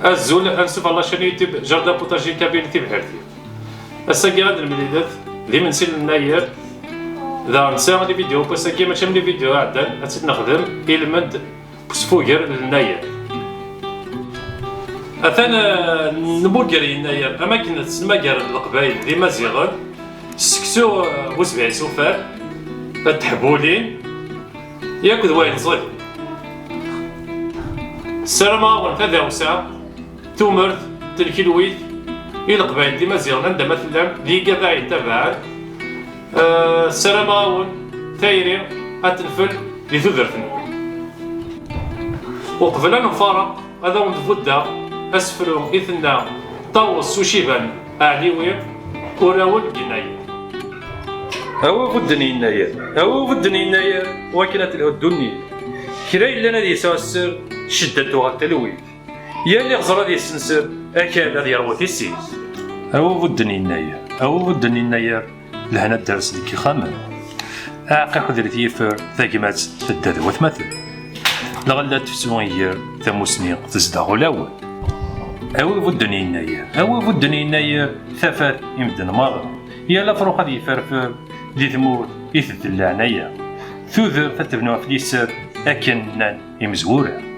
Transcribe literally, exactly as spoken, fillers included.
Azul, ansuf ɣer la chaîne YouTube Jardin Potager Kabyle Tibḥirt. Ass-agi ad nemlilet d imensi n Yennayer. Daɣ netta les vidéos n wass-agi mačči am les vidéos iɛeddan, ad tt-id-nexdem i lmend n usfuger n Yennayer. Atan, eh, nmuger Yennayer am akken tessnem agar d Leqbayel d Imaziɣen, s seksu, eh, bu sebɛa isufar, d teḥbulin, yakk d wayen ẓid. Ssarameɣ-awen tadawsa, tumert, tenkelwit i Leqbayel d Imaziɣen anda ma tellam, d yigad ay yettabaɛen. Eh, ssarameɣ-awen tayri ad tenfel di tudert-nwen. Uqbel ad nfareq, ad awen-d-buddeɣ asefru i tenna Ṭawes s uciban aɛliwi, urawen n Yennayer. A wi budden Yennayer, a wi budden Yennayer, wakken ad telhu ddunit. Kra yellan ad yesɛu sser, ccedda tuɣal talwit. Yal iɣzer ad yessenser, akal ad yerwu tissit. A wi budden Yennayer, a wi budden Yennayer, lehna dders deg yixxamen. Aɛeqqa iḥuder-it yifer, tagmat tedda d watmaten. Lɣella tefsu iger, tamusni tezdeɣ ulawen. A wi budden Yennayer, a wi budden Yennayer, tafat i medden merra. Yal afrux ad yefferfer, di tmurt itedden leɛnaya. Tudert ad tebnu ɣef liser, akken nnan imezwura.